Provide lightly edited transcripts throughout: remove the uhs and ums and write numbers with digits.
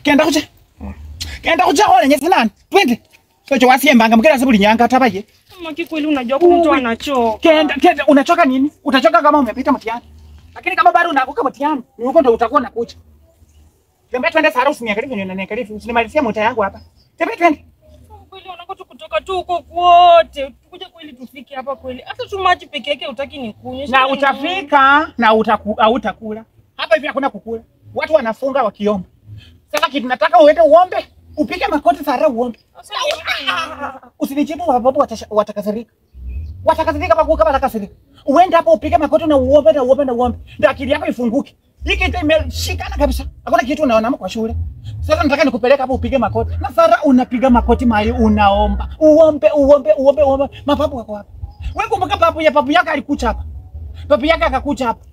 Kenda kucha. Kenda kucha hole nyesilana. Twende. Socho wasiembanga mkela sebuli nyanga tabaye. Mama kweli unajua mtu anachoka. Kenda kenda unachoka nini? Utachoka kama umepita mtihani. Lakini kama bado unaanguka mtihani, ni huko ndo utakuwa unakuja. Tembea twende Sara usiniangalie venye unaniangalia, usinimalizie mota yangu hapa. Tembea twende. Kweli unako kutoka tu huko kote. Tukuje kweli tufike hapa kweli. Hata tu maji peke yake hutaki nikunywe. Na utafika na utakula. Hapa hivi hakuna kukula. Watu wanafunga wakiomba. Sasa kitu nataka uende uombe, upige makoti Sara uombe. Usinijibu wababu watakasirika. Watakasirika kwa kama watakasirika. Uende hapo upige makoti na uombe na uombe na uombe. Ndio akili yako ifunguke. Hiki kitu imeshikana kabisa. Hakuna kitu unaona kwa shule. Sasa nataka nikupeleka hapo upige makoti. Na Sara unapiga makoti mali unaomba. Uombe uombe uombe uombe. Mababu wako hapa. Wewe kumbuka babu ya babu yako alikuja hapa. Babu yake akakuja hapa.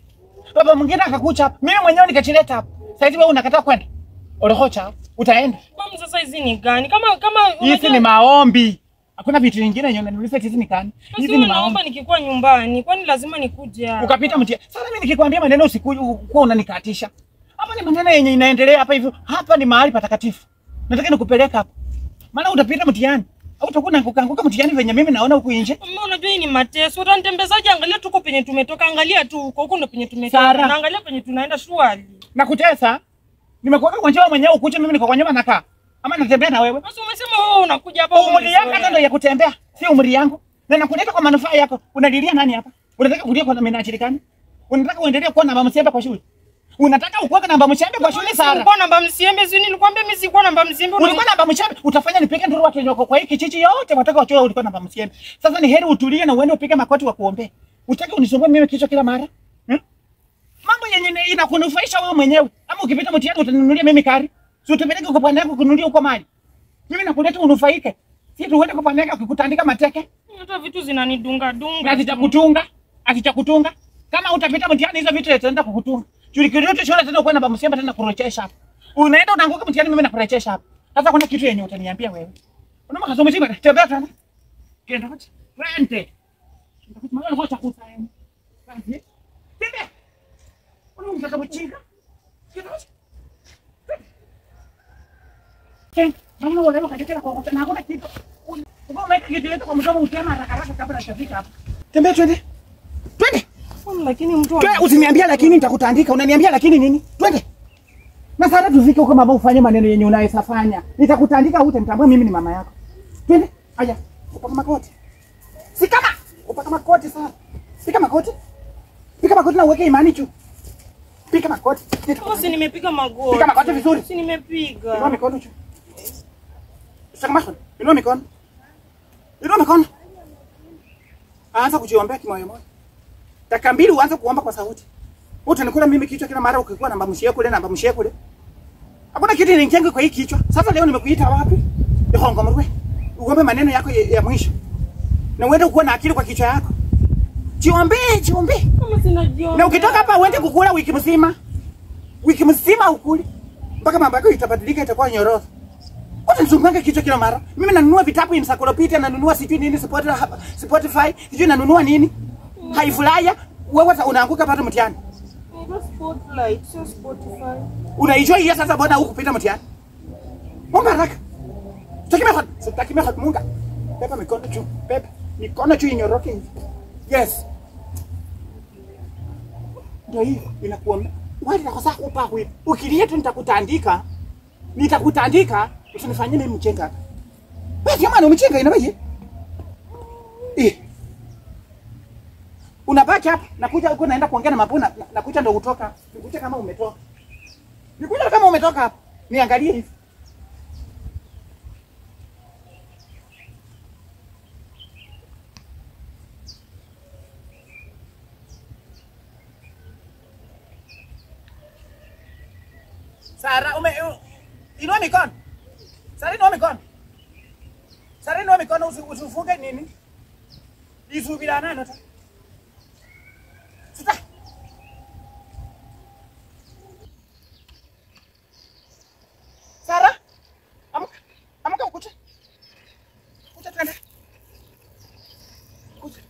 Baba mwingine akakuja hapa. Mimi mwenyewe nikachileta hapa. Sasa hivi wewe unakataa kwenda. Orohocha utaenda. Mama sasa hizi ni gani? Kama hizi ni maombi. Hakuna vitu vingine yenye unaniuliza hizi ni gani? Hizi ni maombi nikikuwa nyumbani. Kwani lazima nikuje hapa? Ukapita mtia. Sasa mimi nikikwambia maneno usiku unanikatisha. Hapa ni maneno yenye inaendelea hapa hivyo. Hapa ni mahali patakatifu. Nataka nikupeleka hapa. Maana utapita mtihani. Au utakuwa unaanguka mtihani venye mimi naona huku nje. Mama unajua hii ni mateso. Utanitembezaje? Angalia tuko penye tumetoka. Angalia tu huko huko ndo penye tumetoka. Na angalia penye tunaenda shwari. Nakutesa. Nimekuweka kwa njia mwenyewe ukuje mimi niko kwa nyuma nakaa. Ama natembea na wewe. Sasa umesema wewe unakuja hapa. Umri yako hata ndio ya kutembea, si umri yangu. Na nakuleta kwa manufaa yako. Unalilia nani hapa? Unataka kulia kwa minajili gani? Unataka uendelee kuwa namba msembe kwa shule? Unataka ukuwe namba msembe kwa shule Sara? Ulikuwa namba msembe, si nilikwambia mimi sikuwa namba msembe. Ulikuwa namba msembe, utafanya nipige nduru watu wako kwa hiki kijiji yote wataka wajue ulikuwa namba msembe. Sasa ni heri utulie na uende upige makoti wa kuombea. Utaki unisumbue mimi kichwa kila mara? Mambo yenye inakunufaisha wewe mwenyewe. Ama ukipita mtihani utaninunulia mimi kari. Si utapeleke kwa bwana yako kununulia huko mali. Mimi nakuleta unufaike. Si tu uende kwa bwana yako kukutandika mateke. Hata vitu zinanidunga dunga. Na zitakutunga, azitakutunga. Kama utapita mtihani hizo vitu zitaenda kukutunga. Julikiriote shule tena uko na baba msemba tena kurejesha hapa. Unaenda unaanguka mtihani mimi nakurejesha hapa. Sasa kuna kitu yenye utaniambia wewe. Unaona kasoma chini tembea tena. Kenda kocha. Twende. Maana kocha kusaini. Twende. Tembea. Unaona mchinga? Kenda kocha. Mama wale katika kwa na hakuna kitu. Uko umeweka kitu yote kwa mdomo utema haraka haraka kabla hajafika hapa. Tembea twende. Twende. Lakini mtu usiniambia lakini nitakutandika. Unaniambia lakini nini? Twende. Na sasa tufike huko mama ufanye maneno yenye unaweza fanya. Nitakutandika hutanitambua mimi ni mama yako. Twende. Aya, upaka makoti. Si kama upaka makoti sasa. Pika makoti. Pika makoti na uweke imani juu. Pika makoti. Si nimepiga magoti. Pika makoti vizuri. Si nimepiga. Inua mikono juu. Saka macho. Inua mikono. Inua mikono. Anza kujiombea kimoyo moyo. Dakika mbili uanze kuomba kwa sauti. Utanikula mimi kichwa kila mara ukikuwa namba mshie kule namba mshie kule. Hakuna kitu inanijenga kwa hii kichwa. Sasa leo nimekuita wapi? Ihongo mrwe. Uombe maneno yako ya mwisho. Na uende kuwa na akili kwa kichwa yako. Jiombee, jiombee. Kama sina. Na ukitoka hapa uende kukula wiki mzima. Wiki mzima ukuli. Mpaka mambo yako itabadilika itakuwa nyororo. Utanizunguka kichwa kila mara. Mimi nanunua vitabu encyclopedia, nanunua sijui nini Spotify, sijui nanunua nini. Haifulaya, wewe unaanguka pata mtihani. Ni Spotlight, sio Spotify. Unaijua hiyo sasa bwana hukupita mtihani. Omba haraka. Takime munga. Pepa mikono juu, pepa. Mikono juu inyoroke hivi. Yes. Ndio hiyo inakuomba. Wewe unakosa kupa huyu. Ukilia tu nitakutandika. Nitakutandika. Usinifanyie mimi mchenga hapa. Wewe jamani umchenga inabaje? Eh. Unabaki hapa nakuja huko naenda kuongea na mabuna nakuja ndo kutoka. Nikuja kama umetoka. Nikuja kama umetoka hapa. Niangalie hivi. Sara inua mikono. Sara inua mikono. Sara inua mikono usifunge nini? Isubira nano ta. Sita. Sara, amuka. Amuka ukucha. Kucha twende. Kucha.